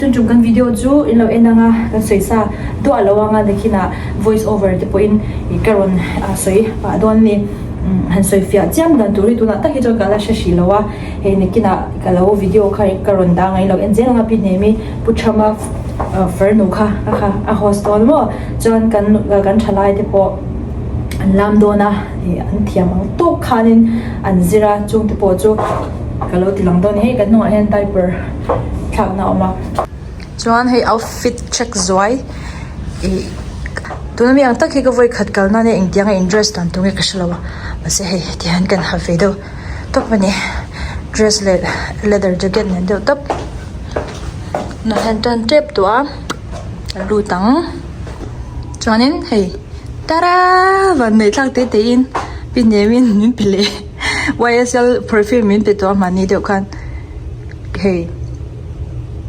Tun tum kan video chu in lo en anga kan sawi sa duah lo anga nakinah voice over te pawhin ka rawn sawi pah dawn a ni. Han sawi fiah chiam dan tur hi tunah tak hi chuan ka la hre hrih lo a, hei nakinah ka lo video kha ka rawn dah anga in lo en zel anga Pi Hnemi Pu Thama farnu kha kha a host dawn maw chuan kan kan thalai te pawh an lam dawn a an thiam ang tawk khanin an zir a chung te pawh chu ka lo ti lang dawn a ni hei kan hnungah hian diaper thlakna a awm a. Chuan hei outfit check zuai ih tuna mi ang tak hi ka vawi khat kalna ania engtiang a in dress dan tur nge ka hrelo a mahse hei tihian kan ha ve deuh tawp a ni dress leh leather jacket nen deuh tawp tunah hian tan tep tawh a a lut ang chuanin hei tara vanneih thlak te te in pi hnemin min pe leh ysl perfume min pe tawh a hmanni deuh khan. Hei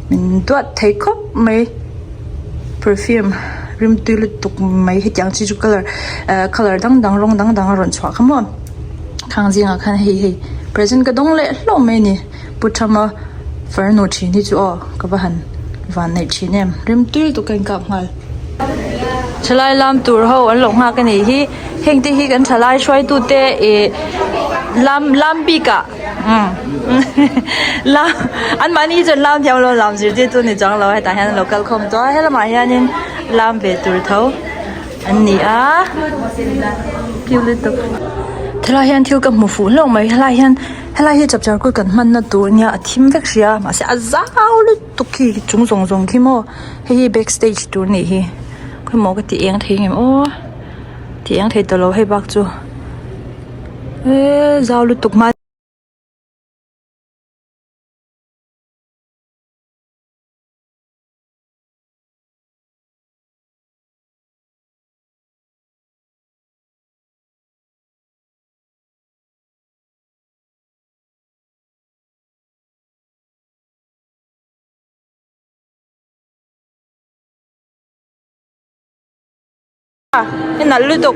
min duat thei khawp mai perfume rimtui lutuk mai hetiang chi chu colour eh colour dang dang rawng dang dang a rawn chhuah kha maw khang zingah khan hei hei present ka dawng leh hlauh mai a ni pu thama farnu thin hi chu aw ka va han van neih thin em rimtui lutuk ka inkap nghal. Thalai lam tur ho an lo nghak a nih hi heng te hi kan thalai hruaitute ih lam lam bik ah. Lam an mahni hi chuan lam thiam lo lam zirtirtu ni chuang lo hetah hian an lo kal khawm tawh a helamah hianin lam ve tur tho an ni a cute lutuk helai hian thil ka hmu fuh hlauh mai helai hian helai hi chapchar kut kan hmanna tur ania a thim vek hrih a mahse a zau lutuk khi chung zawng zawng khi maw hei hi back stage tur anih hi khawimaw ka ti eng thei ngem aw ti eng thei tawh lo hei bak chu. Eee zau lutuk hma I nalh lutuk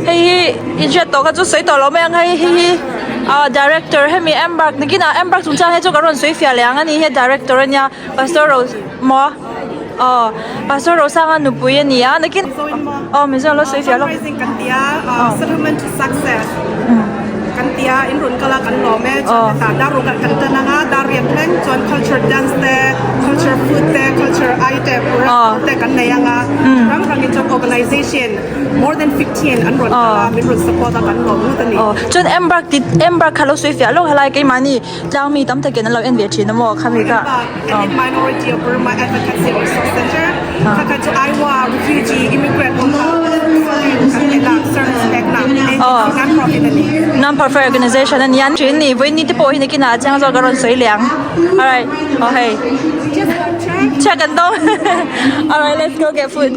hei hi i hriat tawh kha chu sawi tawh lo mai ang hei hei hi ah director hemi embark nakinah embark chungchang hi chu ka rawn sawi fiah leh ang a ni hi director a nia pastor ro maw aw pastor rosanga nupui a ni a nakin aw mizo lo sawi fiah lawk. Kan ti a settlement to success kan ti a in rawn kal a kan lawm e chuan hetah dar ruk ah kan tan ang a dar riat thleng chuan culture dance te culture food te culture item restaurant te kan nei ang a rang rang in chuan organization more than 15 an rawn kal a min rawn support a kan lawm lut a ni. Chuan embark ti embark kha lo sawi fiah lawk helai keimahni tlangmi tam takin an lo en ve thin a maw khami kha. Ethnic Minority of Burma Advocacy Resource Center kha kha chu Iowa refugee immigrant ho kha kan pe nak service pek nak agency non profit a ni. Non profit organization a ni a thin ni vawiin ni te pawh hi nakinah a chiang zawk a rawn sawi leh ang alright aw hei check an dawng alright let's go get food.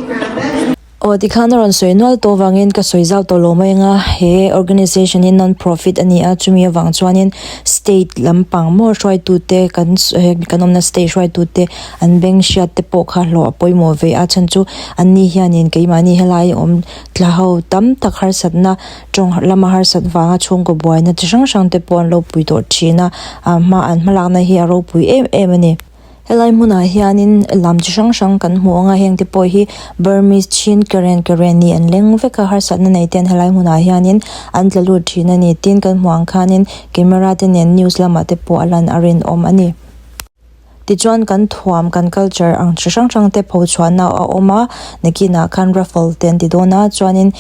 Aw tikhan a rawn sawi nual tawh vangin ka sawi zau tawh lo mai anga he organisation hi non profit a ni a chumi avang chuanin state lampang maw hruaitute kan kan awmna state hruaitute an beng hriat te pawh kha hlawh a pawimawh ve a chhan chu anni hianin keimahni helai awm tla ho tam tak harsatna tawng lama harsat vanga chhungkaw buaina chi hrang hrang te pawh an lo pui tawh thin a ah hma an hmalakna hi a ropui em em a ni. Helai hmunah hianin lam chi hrang hrang kan hmu ang a heng te pawh hi Burmese chin Karen Karenni an leng vek a harsatna nei ten helai hmunah hianin an tla lut thin a ni tin kan hmuh ang khanin camera te nen news lamah te pawh a lan a rinawm a ni. Tichuan kan thuam kan culture ang chi hrang hrang te pho chhuahna a awm a nakinah khan raffle te an ti dawn a chuanin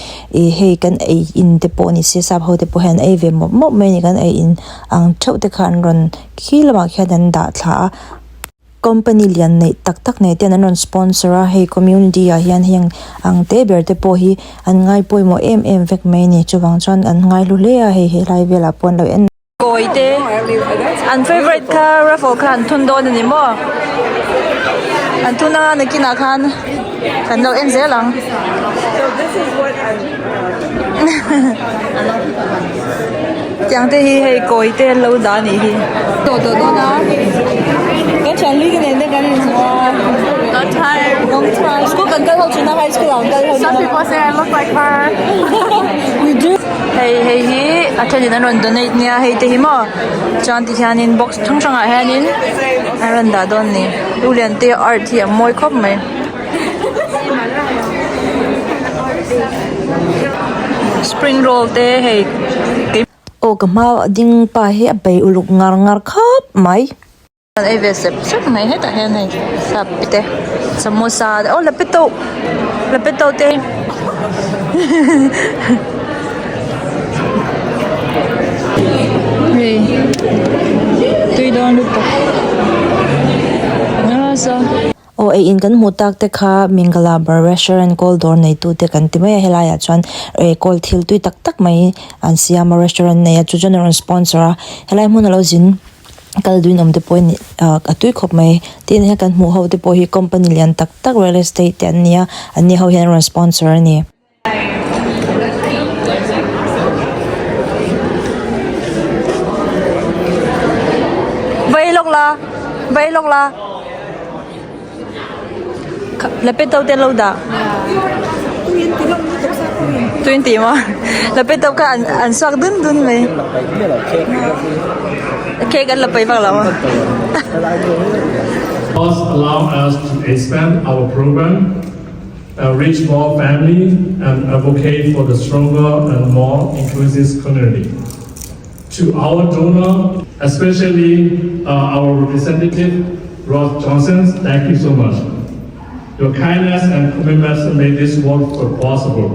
ih hei kan ei in te pawh ni se sap ho te pawh hian an ei ve mawp mawp mai a ni kan ei in ang theuh te kha an rawn Khi lamah khian an dah thla a, company lian neih tak tak nei ten an rawn sponsor a, hei community ah hian heng ang te ber te pawh hi an ngai pawimawh em em vek mai a ni, chuvang chuan an ngai hlu hle a, hei helai velah pawh an lo en. Kawi te an favourite kha raffle kha an thun dawn a ni maw? An thun anga nakinah khan kan lo en zel ang. Tiang te hi hei kawi te an lo dah anih hi. Tawh tawh dawn a. Kan thian hlui te nen te kan inhmu a. Long time. Long time. School kan kal ho thin a, high school ah kan kal ho thin a. Some people say I look like her. You do. Hei hei hi a thenin an rawn donate nia hei te hi maw chuan ti hianin box hrang hrangah hianin a rawn dah dawn a ni U Liante art hi a mawi khawp mai. Spring roll te hei Aw ka hma ding pa hi a bei uluk ngar ngar khawp mai. An ei ve sep sep mai hetah hian hei sap te samosa te aw la pe tawh la pe tawh te hei tui dawn lutuk nasa. Aw ei in kan hmuh tak te kha Mingala bar restaurant kawl dawr neitu te kan ti mai a helai ah chuan eh kawl thil tui tak tak mai an siam a restaurant nei a chu chuan a rawn sponsor a helai hmun a lo zin. kal duin awm te pawh hi ah a tui khawp mai tin he kan hmuh ho te pawh hi company lian tak tak real estate te an ni a an ni ho hian an rawn sponsor a ni. Vai lawk la vai lawk la la pe to te lo dah tuin ti maw la pe to kha an an suak dun dun mai cake an la pai vak lo a. Allow us to expand our program and reach more families and advocate for the stronger and more inclusive community. To our donor, especially uh, our representative, Ross Johnson, thank you so much. Your kindness and commitment made this work possible.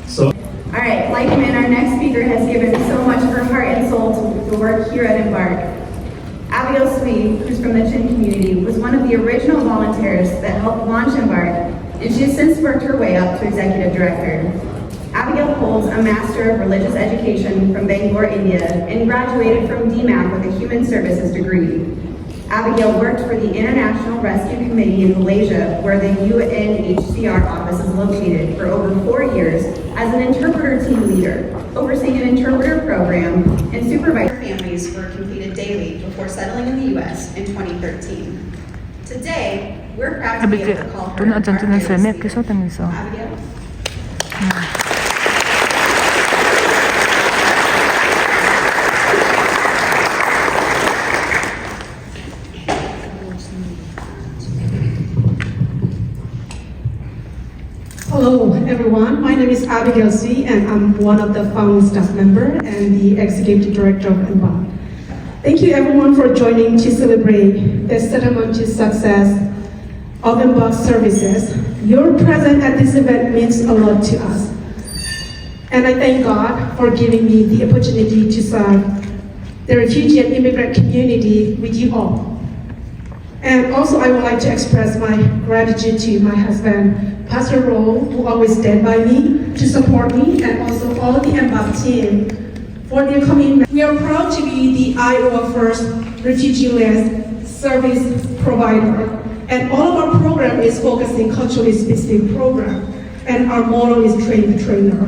So All right, like men, our next speaker has given so much of her heart and soul to the work here at Embark. Abigail Swee, who's from the Chin community, was one of the original volunteers that helped launch Embark, and she has since worked her way up to executive director. Abigail holds a Master of Religious Education from Bangalore, India, and graduated from DMACC with a Human Services degree. Abigail worked for the International Rescue Committee in Malaysia, where the UNHCR office is located, for over 4 years as an interpreter team leader, overseeing an interpreter program and supervising families were completed daily before settling in the U.S. in 2013. Today, we're proud to be able to call her our fearless leader. Abigail? Hello, everyone. My name is Abigail C., and I'm one of the founding staff member and the executive director of Embarc. Thank you, everyone, for joining to celebrate the settlement to success of Embarc services. Your presence at this event means a lot to us. And I thank God for giving me the opportunity to serve the refugee and immigrant community with you all. And also, I would like to express my gratitude to my husband, Pastor Rowe, who always stand by me to support me, and also all the Embarc team for their commitment. We are proud to be the Iowa First Refugee-led service provider. And all of our program is focusing culturally specific program. And our motto is train the trainer.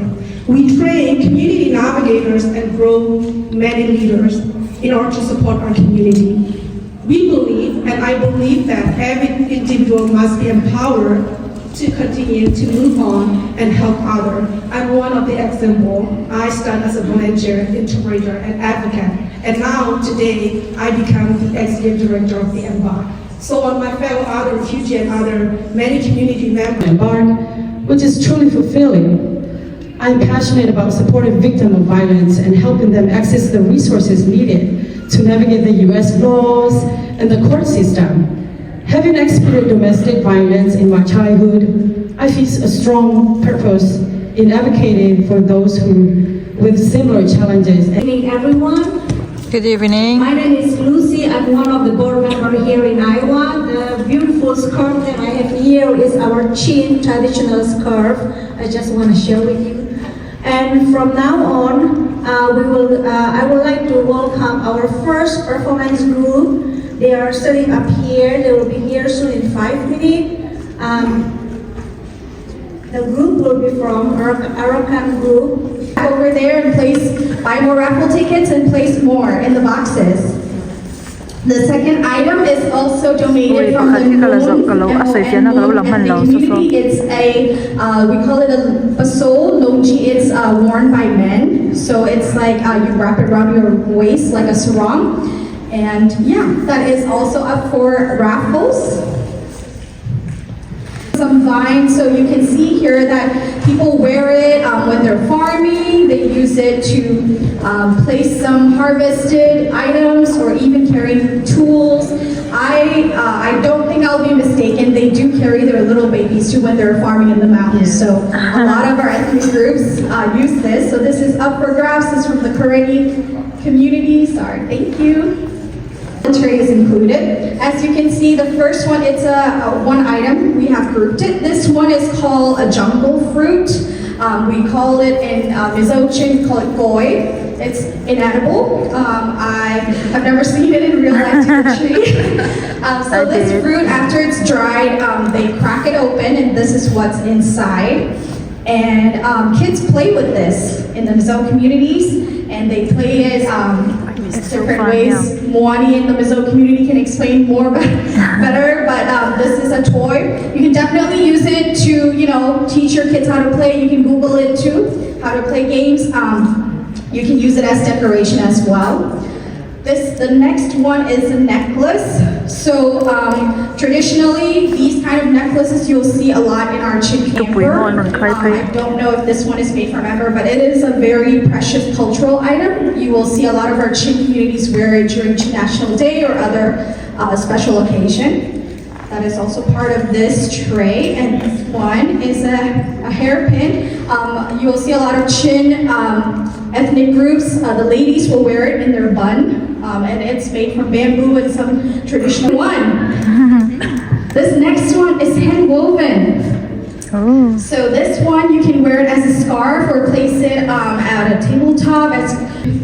We train community navigators and grow many leaders in order to support our community. We believe, and I believe that every individual must be empowered to continue to move on and help others. I'm one of the example. I start as a volunteer, interpreter, and advocate. And now, today, I become the executive director of the Embarc. So on my fellow other refugee and other many community members, Embarc, which is truly fulfilling. I'm passionate about supporting victims of violence and helping them access the resources needed to navigate the U.S. laws and the court system. Having experienced domestic violence in my childhood, I feel a strong purpose in advocating for those who with similar challenges. Good evening, everyone. Good evening. My name is Lucy. I'm one of the board members here in Iowa. The beautiful scarf that I have here is our Chin traditional scarf. I just want to share with you. And from now on, I would like to welcome our first performance group. They are sitting up here. They will be here soon in 5 minutes. The group will be from Arakan group. Over there and place, buy more raffle tickets and place more in the boxes. The second item is also donated Ui from the pakhat hi ka la Moon, zawh ka lo a sawi fiahna ka lo la M-O-N, hman Moon lo ethnic saw saw. community. It's a, uh, we call it a basol lochi. It's uh, worn by men. So it's like uh, you wrap it around your waist like a sarong. And yeah, that is also up for raffles some vines. So you can see here that people wear it um, when they're farming. They use it to um, place some harvested items or even carrying tools. I, uh, I don't think I'll be mistaken. They do carry their little babies too when they're farming in the mountains. So a lot of our ethnic groups uh, use this. So this is up for grabs. This is from the Karenni community. Sorry, thank you. The tray is included. As you can see, the first one, it's a, a one item. We have grouped it. This one is called a jungle fruit. Um, we call it in uh, Mizo Chin, we call it goi. It's inedible. Um, I have never seen it in real life to the tree. um, so I this did. fruit, after it's dried, um, they crack it open and this is what's inside. And um, kids play with this in the Mizo communities and they play it um, It's so different fun, ways. yeah. Moani in the Mizo community can explain more better, but um, this is a toy. You can definitely use it to, you know, teach your kids how to play. You can Google it too, how to play games. Um, you can use it as decoration as well. This, the next one is a necklace. So um, traditionally, these kind of necklaces you'll see a lot in our Chin Tupui camper. mo anong Um, I don't know if this one is made from amber, but it is a very precious cultural item. You will see a lot of our Chin communities wear it during Chin National Day or other uh, special occasion. That is also part of this tray. And this one is a, a hairpin. Um, you will see a lot of Chin um, ethnic groups. Uh, the ladies will wear it in their bun, um, and it's made from bamboo and some traditional one. This next one is hand woven. Oh. So this one, you can wear it as a scarf or place it um, at a tabletop as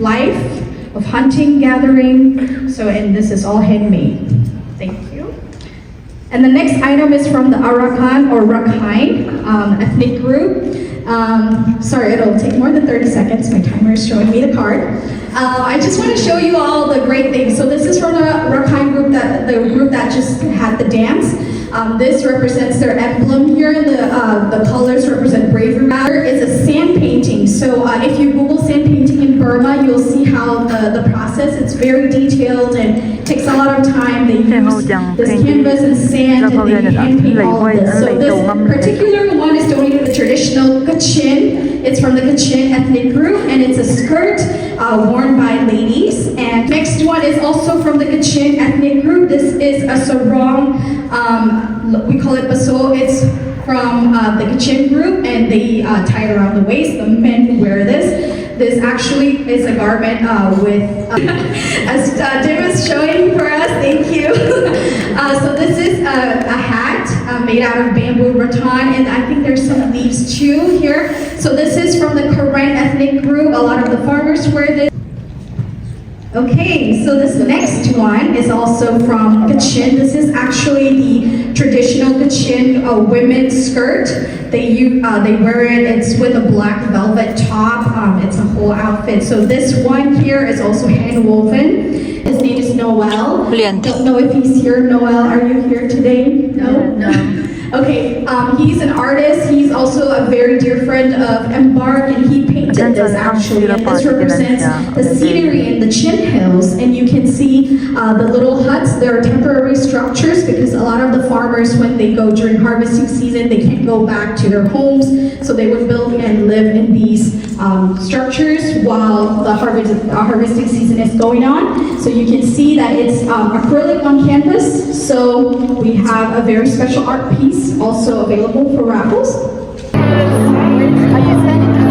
life of hunting, gathering. So, and this is all handmade. Thank you. And the next item is from the Arakan or Rakhine um, ethnic group. Um, sorry, it'll take more than 30 seconds. My timer is showing me the card. I just want to show you all the great things. So this is from the Rakhine group, that the group that just had the dance. Um, this represents their emblem here. The, uh, the colors represent bravery. It's a sand painting. So uh, if you Google sand painting in Burma, you'll see how the, the process, it's very detailed and takes a lot of time. They use this canvas and sand and they hand paint all of this. So this particular one is donated to the traditional Kachin. It's from the Kachin ethnic group and it's a skirt uh, worn by ladies. And next one is also from the Kachin ethnic group. This is a sarong, um, we call it baso. It's from uh, the Kachin group and they uh, tie it around the waist. The men wear this. This actually is a garment uh, with, as uh, Dim is showing for us, thank you. uh, so this is a, a hat uh, made out of bamboo rattan, and I think there's some leaves too here. So this is from the Karen ethnic group. A lot of the farmers wear this. Okay, so this next one is also from Kachin. This is actually the traditional Kachin uh, women's skirt. They you uh, they wear it. It's with a black velvet top. Um, it's a whole outfit. So this one here is also hand woven. His name is Noel. Brilliant. Don't know if he's here. Noel, are you here today? No. No. Okay, um, he's an artist. He's also a very dear friend of Embark, and he painted this actually. And this represents the scenery in the Chin Hills, and you can see uh, the little huts. They're temporary structures because a lot of the farmers, when they go during harvesting season, they can't go back to their homes, so they would build and live in these um, structures while the harvest, harvesting season is going on. So you can see that it's um, acrylic on canvas. So we have a very special art piece also available for raffles. He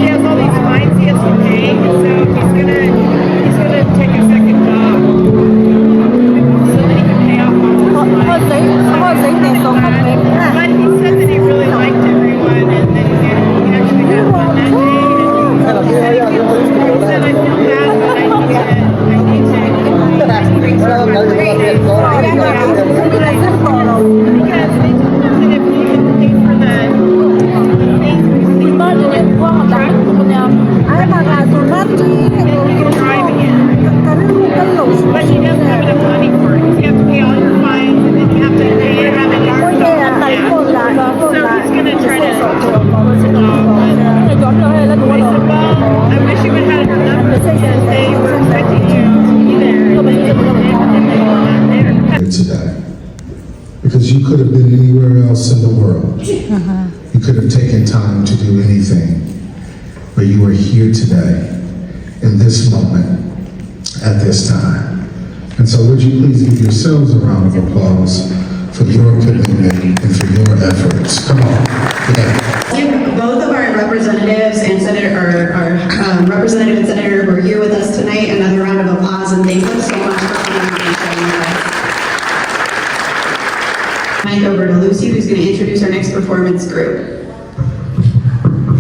has all these fines he has to pay, so he's gonna he's gonna take a second job so that he can pay off all his fines. But he said that he really liked everyone and that he, he actually had fun that day. And he said, he, feels, he said I feel bad, but I need to I need to increase my rate. Because they told him that if he didn't pay for the the things, the truck, could have been anywhere else in the world. You could have taken time to do anything, but you are here today, in this moment, at this time. And so would you please give yourselves a round of applause for your commitment and for your efforts. Come on. Yeah. Give both of our representatives and senator, or our um, representative and senator who are here with us tonight another round of applause and thank them so much for coming out and sharing with us. Mic over to Lucy, who's going to introduce our next performance group.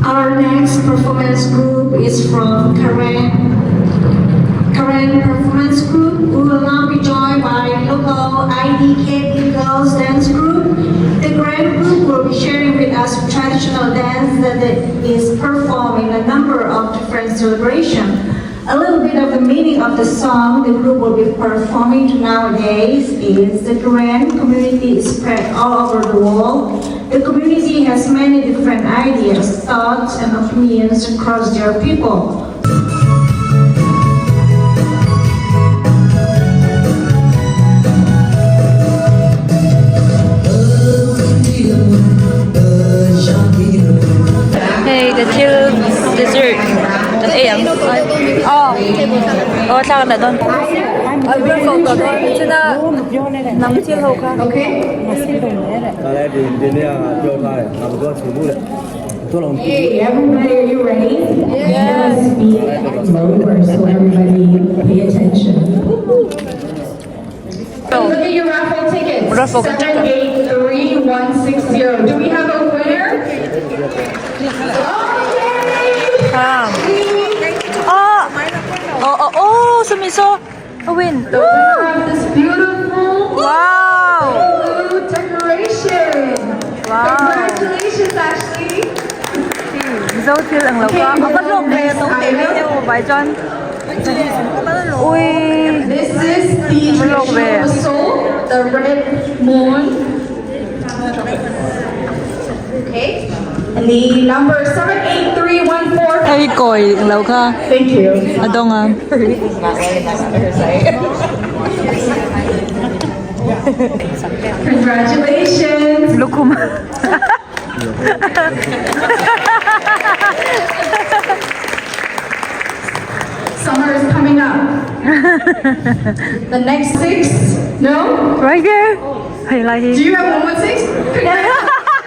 Our next performance group is from Karen Karen Performance Group. We will now be joined by local IDKP Girls Dance Group. The Grand Group will be sharing with us traditional dance that is performed in a number of different celebrations. A little bit of the meaning of the song the group will be performing nowadays is the Grand community is spread all over the world. The community has many different ideas, thoughts, and opinions across their people. Hei the thil dessert kan ei ang aw aw thla kan la dawn chuna hnam thil ho kha. Hey, everybody, are you ready? Yes. Speak lower so everybody pay attention. Look at your raffle tickets. Raffle ticket. 783160. Do we have a winner? Ah. Oh! Oh, oh, oh, sumiso. A win. The winner of this beautiful Wow! blue decoration. Wow. Congratulations, Ashley. Mizo thil ang lo ka. A va hlawk ve to te mai deuh vai chuan. Ui. This is the Hlawk ve. traditional whistle, the red moon. Okay. And the number 78314. Hei kawi ang lo kha. Thank you. A dawng a. Congratulations. Lukhum. Summer is coming up. The next six, no? Right there. Hei lai hi. Do you have 116?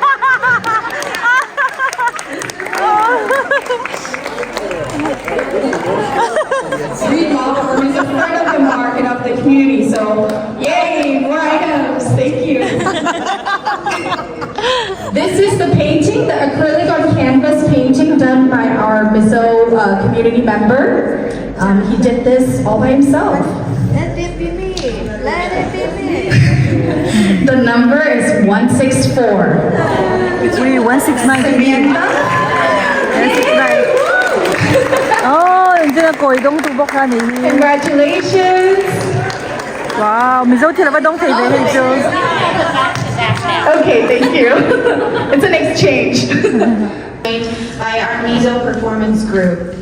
Reed Law Firm is a friend of the market of the community, so yay, more items, thank you. This is the painting, the acrylic on canvas painting done by our Mizo community member. He did this all by himself. Let it be me. Let it be me. The number is 164. Ui, 169. Samantha? 169. Oh, engtin a kawi dawng tu bawk kha ni hi. Congratulations. Wow, Mizo thil a va dawng thei ve hei chu. Okay, thank you. It's an exchange. By our Mizo performance group.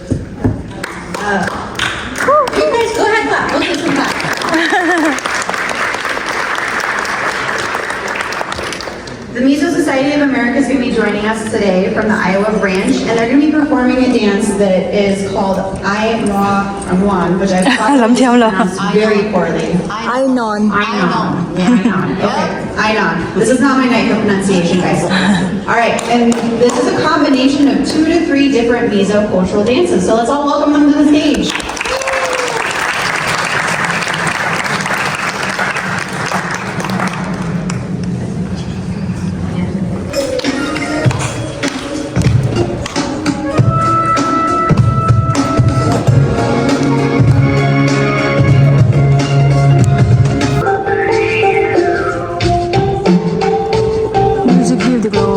You guys go ahead, clap. We'll take some clap. The Mizo Society of America is going to be joining us today from the Iowa branch, and they're going to be performing a dance that is called Ai Noa Wan, which I've Lam thiam lo. pronounced very poorly. Ai non. Ainon. Ainon. Okay, Ainon. This is not my night for pronunciation, guys. All right, and this is a combination of 2 to 3 different Mizo cultural dances. So let's all welcome them to the stage. Music hi dik lo.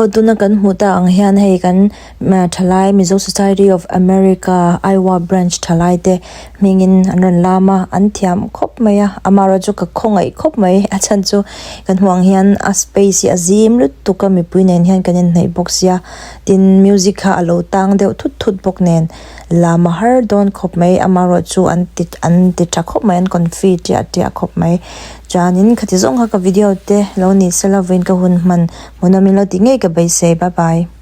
Aw tuna kan hmuh ta ang hian hei kan thalai Mizo Society of America Iowa branch thalai te hmingin an rawn lam a an thiam khawp mai a amaherawhchu chu ka khawngaih khawp mai a chhan chu kan hmuh ang hian a space hi a zim lutuk a mipui nen hian kan inhnaih bawk sia tin music kha a lo tang deuh thut thut bawk nen lam a har dawn khawp mai amaherawhchu an ti an ti tha khawp mai an confi tiah tiah khawp mai. Chuanin khati zawng kha ka video te lo ni sela vawiin ka hun hman hmuhnawm in lo ti ngei ka beisei bye bye.